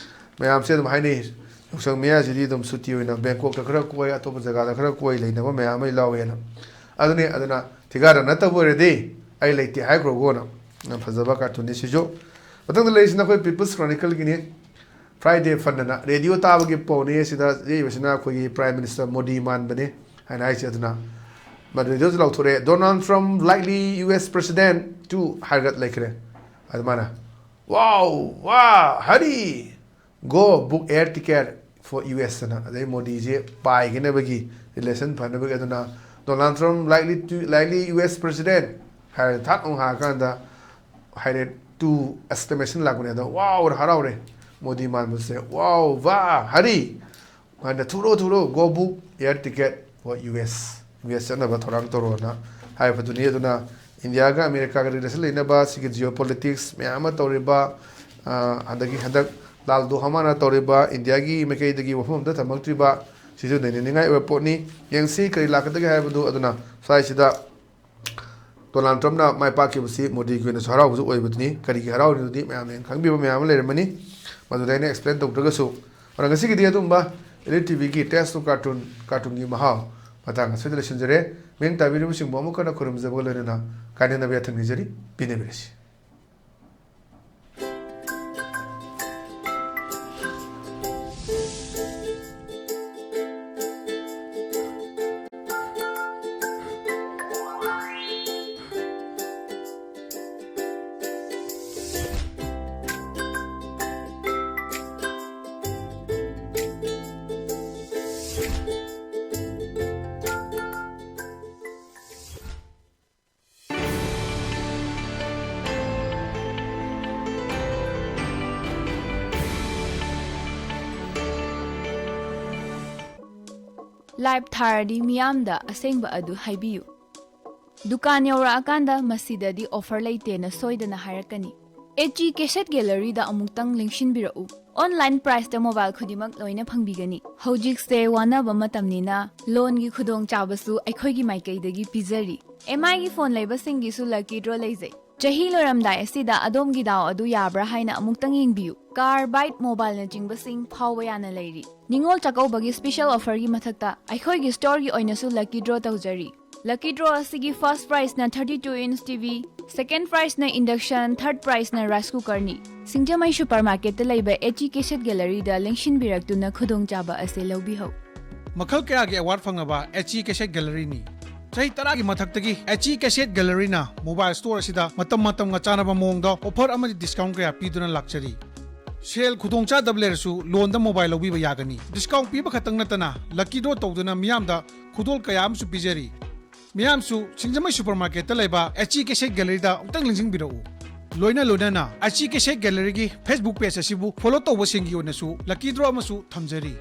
ꯃꯌꯥꯝꯁꯦ ꯑꯗꯨꯝ ꯍꯥꯏꯅꯩ, ꯌꯥꯎꯁꯪ ꯃꯌꯥꯁꯤꯗꯤ ꯑꯗꯨꯝ ꯁꯨꯇꯤ ꯑꯣꯏꯅ ꯕꯦꯡꯀꯣꯛꯇ ꯈꯔ ꯀꯣꯏ, ꯑꯇꯣꯞꯄ ꯖꯒꯥꯗ ꯈꯔ ꯀꯣꯏ ꯂꯩꯅꯕ ꯃꯌꯥꯝ ꯑꯃ ꯌꯥꯎꯋꯦꯅ꯫ ꯑꯗꯨꯅꯦ, ꯑꯗꯨꯅ ꯊꯤꯀꯥꯗꯥꯔ ꯅꯠꯇꯕ ꯑꯣꯏꯔꯗꯤ ꯑꯩ ꯂꯩꯇꯦ ꯍꯥꯏꯈ꯭ꯔꯣꯒꯣꯅ꯫ ꯌꯥꯝ ꯐꯖꯕ ꯀꯥꯔꯇꯨꯟꯅꯤ ꯁꯤꯁꯨ꯫ ꯃꯊꯪꯗ ꯂꯩꯔꯤꯁꯤꯅ ꯑꯩꯈꯣꯏ People's Chronicleꯒꯤꯅꯤ꯫ Friday Funꯅ ꯔꯦꯗꯤꯑꯣ ꯇꯥꯕꯒꯤ ꯄꯥꯎꯅꯦ꯫ ꯁꯤꯗ ꯌꯩꯕꯁꯤꯅ ꯑꯩꯈꯣꯏꯒꯤ Prime Minister ꯃꯣꯗꯤ ꯃꯥꯟꯕꯅꯦ ꯍꯥꯏꯅ ꯍꯥꯏꯁꯦ꯫ ꯑꯗꯨꯅ ꯃꯗꯨ ꯔꯦꯗꯤꯑꯣꯁꯤ ꯂꯥꯎꯊꯣꯔꯛꯑꯦ, "Donald Trump likely U S President to" ꯍꯥꯏꯔꯒ ꯂꯩꯈ꯭ꯔꯦ꯫ ꯑꯗꯨꯃꯥꯏꯅ, "Wow, wow, hurry, go book air ticket for U S" ꯑꯅ, ꯑꯗꯩ ꯃꯣꯗꯤꯁꯦ ꯄꯥꯏꯒꯅꯕꯒꯤ, relation ꯐꯅꯕꯒꯤ꯫ ꯑꯗꯨꯅ "Donald Trump likely to, likely U S President" ꯍꯥꯏꯔ ꯊꯥꯛ ꯑꯃꯨꯛ ꯍꯥꯏꯔꯀꯥꯟꯗ ꯍꯥꯏꯔꯦ, "To" exclamation ꯂꯥꯛꯄꯅꯦ꯫ ꯑꯗꯣ "Wow" ꯍꯔꯥꯎꯔꯦ Modi ꯃꯥꯟꯕꯁꯦ꯫ "Wow, wow, hurry, ꯉꯟꯅ ꯊꯨꯔꯣ, ꯊꯨꯔꯣ, go book air ticket for U S, U S ꯆꯠꯅꯕ ꯊꯧꯔꯥꯡ ꯇꯧꯔꯣꯅ" ꯍꯥꯏꯕꯗꯨꯅꯤ꯫ ꯑꯗꯨꯅ ꯏꯟꯗꯤꯌꯥꯒ ꯑꯃꯦꯔꯤꯀꯥꯒ relation ꯂꯩꯅꯕ ꯁꯤꯒꯤ geopolitics ꯃꯌꯥꯝ ꯑꯃ ꯇꯧꯔꯤꯕ, ꯑ, ꯑꯗꯒꯤ ꯍꯟꯗꯛ ꯂꯥꯜ ꯗꯣꯍꯥꯃꯥꯅ ꯇꯧꯔꯤꯕ ꯏꯟꯗꯤꯌꯥꯒꯤ ꯃꯥꯏꯀꯩꯗꯒꯤ ꯋꯥꯐꯝ ꯑꯝꯇ ꯊꯝꯃꯛꯇ꯭ꯔꯤꯕ, ꯁꯤꯁꯨ ꯅꯩꯅꯅꯤꯡꯉꯥꯏ ꯑꯣꯏꯕ ꯄꯣꯠꯅꯤ꯫ ꯌꯦꯡꯁꯤ ꯀꯔꯤ ꯂꯥꯛꯀꯗꯒꯦ ꯍꯥꯏꯕꯗꯨ꯫ ꯑꯗꯨꯅ ꯁ꯭ꯋꯥꯏꯁꯤꯗ ꯗꯣꯅꯥꯜꯗ ꯇ꯭ꯔꯝꯞꯅ ꯃꯥꯏ ꯄꯥꯛꯈꯤꯕꯁꯤ ꯃꯣꯗꯤꯒꯤ ꯑꯣꯏꯅꯁꯨ ꯍꯔꯥꯎꯕꯁꯨ ꯑꯣꯏꯕꯗꯨꯅꯤ꯫ ꯀꯔꯤꯒꯤ ꯍꯔꯥꯎꯔꯤꯕꯗꯨꯗꯤ ꯃꯌꯥꯝꯅ ꯍꯦꯟꯅ ꯈꯪꯕꯤꯕ ꯃꯌꯥꯝ ꯑꯃ ꯂꯩꯔꯝꯃꯅꯤ, ꯃꯗꯨꯗ ꯑꯩꯅ explain ꯇꯧꯗ꯭ꯔꯒꯁꯨ꯫ ꯑꯗꯨꯅ ꯉꯁꯤꯒꯤꯗꯤ ꯑꯗꯨꯝꯕ ꯑꯦꯜ ꯏ ꯇꯤ ꯚꯤꯒꯤ Tales of Cartoon, ꯀꯥꯔꯇꯨꯟꯒꯤ ꯃꯍꯥꯎ ꯃꯇꯥꯡ ꯑꯁꯤꯗ ꯂꯣꯏꯁꯤꯟꯖꯔꯦ꯫ ꯃꯤꯡ ꯇꯥꯕꯤꯔꯤꯕꯁꯤꯡꯕꯨ ꯑꯃꯨꯛ ꯍꯟꯅ ꯈꯨꯔꯨꯝꯖꯕꯒ ꯂꯣꯏꯅꯅ ꯀꯥꯏꯅꯅꯕ ꯌꯥꯊꯪ ꯅꯤꯖꯔꯤ꯫ ꯄꯤꯅꯕꯤꯔꯁꯤ꯫ ꯂꯥꯏꯚ ꯊꯥꯔꯗꯤ ꯃꯤꯌꯥꯝꯗ ꯑꯁꯦꯡꯕ ꯑꯗꯨ ꯍꯥꯏꯕꯤꯌꯨ꯫ ꯗꯨꯀꯥꯟ ꯌꯧꯔꯛꯑꯀꯥꯟꯗ "ꯃꯁꯤꯗꯗꯤ ꯑꯣꯐꯔ ꯂꯩꯇꯦꯅ" ꯁꯣꯏꯗꯅ ꯍꯥꯏꯔꯛꯀꯅꯤ꯫ ꯑꯦꯆ ꯏ ꯀꯦꯁꯦꯠ ꯒꯦꯂꯔꯤꯗ ꯑꯃꯨꯛꯇꯪ ꯂꯦꯡꯁꯤꯟꯕꯤꯔꯛꯎ꯫ ꯑꯣꯟꯂꯥꯏꯟ ꯄ꯭ꯔꯥꯏꯁꯇ ꯃꯣꯕꯥꯏꯜ ꯈꯨꯗꯤꯡꯃꯛ ꯂꯣꯏꯅ ꯐꯪꯕꯤꯒꯅꯤ꯫ ꯍꯧꯖꯤꯛꯁꯦ ꯋꯥꯅꯕ ꯃꯇꯝꯅꯤꯅ ꯂꯣꯟꯒꯤ ꯈꯨꯗꯣꯡꯆꯥꯕꯁꯨ ꯑꯩꯈꯣꯏꯒꯤ ꯃꯥꯏꯀꯩꯗꯒꯤ ꯄꯤꯖꯔꯤ꯫ ꯑꯦꯝ ꯑꯥꯏꯒꯤ ꯐꯣꯟ ꯂꯩꯕꯁꯤꯡꯒꯤꯁꯨ ꯂꯛꯀꯤ ꯗ꯭ꯔꯣ ꯂꯩꯖꯩ꯫ ꯆꯍꯤ ꯂꯣꯏꯔꯝꯗꯥꯏ ꯑꯁꯤꯗ ꯑꯗꯣꯝꯒꯤ ꯗꯥꯎ ꯑꯗꯨ ꯌꯥꯕ꯭ꯔꯥ ꯍꯥꯏꯅ ꯑꯃꯨꯛꯇꯪ ꯌꯦꯡꯕꯤꯌꯨ꯫ ꯀꯥꯔ, ꯕꯥꯏꯛ, ꯃꯣꯕꯥꯏꯜꯅꯆꯤꯡꯕꯁꯤꯡ ꯐꯥꯎꯕ ꯌꯥꯅ ꯂꯩꯔꯤ꯫ ꯅꯤꯉꯣꯜ ꯆꯥꯛꯀꯧꯕꯒꯤ ꯁ꯭ꯄꯤꯁꯦꯜ ꯑꯣꯐꯔꯒꯤ ꯃꯊꯛꯇ ꯑꯩꯈꯣꯏꯒꯤ ꯁ꯭ꯇꯣꯔꯒꯤ ꯑꯣꯏꯅꯁꯨ ꯂꯛꯀꯤ ꯗ꯭ꯔꯣ ꯇꯧꯖꯔꯤ꯫ ꯂꯛꯀꯤ ꯗ꯭ꯔꯣ ꯑꯁꯤꯒꯤ ꯐꯥꯔꯁ ꯄ꯭ꯔꯥꯏꯖꯅ thirty two inch T V, second ꯄ꯭ꯔꯥꯏꯖꯅ ꯏꯟꯗꯛꯁꯟ, ꯊꯥꯔꯠ ꯄ꯭ꯔꯥꯏꯖꯅ ꯔꯥꯏꯁ ꯀꯨꯀꯔꯅꯤ꯫ ꯁꯤꯡꯖꯃꯩ ꯁꯨꯄꯔ ꯃꯥꯔꯀꯦꯠꯇ ꯂꯩꯕ ꯑꯦꯆ ꯏ ꯀꯦꯁꯦꯠ ꯒꯦꯂꯔꯤꯗ ꯂꯦꯡꯁꯤꯟꯕꯤꯔꯛꯇꯨꯅ ꯈꯨꯗꯣꯡꯆꯥꯕ ꯑꯁꯤ ꯂꯧꯕꯤꯍꯧ꯫ ꯃꯈꯜ ꯀꯌꯥꯒꯤ ꯑꯦꯋꯥꯔꯗ ꯐꯪꯂꯕ ꯑꯦꯆ ꯏ ꯀꯦꯁꯦꯠ ꯒꯦꯂꯔꯤꯅꯤ꯫ ꯆꯍꯤ ꯇꯔꯥꯒꯤ ꯃꯊꯛꯇꯒꯤ H E cassette ꯒꯦꯂꯔꯤꯅ mobile store ꯑꯁꯤꯗ ꯃꯇꯝ ꯃꯇꯝꯒ ꯆꯥꯟꯅꯕ ꯃꯑꯣꯡꯗ ꯑꯣꯐꯔ ꯑꯃꯗꯤ ꯗꯤꯁꯀꯥꯎꯟ ꯀꯌꯥ ꯄꯤꯗꯨꯅ ꯂꯥꯛꯆꯔꯤ꯫ ꯁꯦꯜ ꯈꯨꯗꯣꯡꯆꯥꯗꯕ ꯂꯩꯔꯁꯨ ꯂꯣꯟꯗ ꯃꯣꯕꯥꯏꯜ ꯂꯧꯕꯤꯕ ꯌꯥꯒꯅꯤ꯫ ꯗꯤꯁꯀꯥꯎꯟ ꯄꯤꯕ ꯈꯛꯇꯪ ꯅꯠꯇꯅ ꯂꯛꯀꯤ ꯗ꯭ꯔꯣ ꯇꯧꯗꯨꯅ ꯃꯤꯌꯥꯝꯗ ꯈꯨꯗꯣꯜ ꯀꯌꯥ ꯑꯃꯁꯨ ꯄꯤꯖꯔꯤ꯫ ꯃꯤꯌꯥꯝꯁꯨ ꯁꯤꯡꯖꯃꯩ ꯁꯨꯄꯔ ꯃꯥꯔꯀꯦꯠꯇ ꯂꯩꯕ ꯑꯦꯆ ꯏ ꯀꯦꯁꯦꯠ ꯒꯦꯂꯔꯤꯗ ꯑꯃꯨꯛꯇꯪ ꯂꯦꯡꯁꯤꯟꯕꯤꯔꯛꯎ꯫ ꯂꯣꯏꯅ ꯂꯣꯏꯅꯅ H E cassette ꯒꯦꯂꯔꯤꯒꯤ Facebook page ꯑꯁꯤꯕꯨ ꯐꯣꯂꯣ ꯇꯧꯕꯁꯤꯡꯒꯤ ꯑꯣꯏꯅꯁꯨ ꯂꯛꯀꯤ ꯗ꯭ꯔꯣ ꯑꯃꯁꯨ ꯊꯝꯖꯔꯤ꯫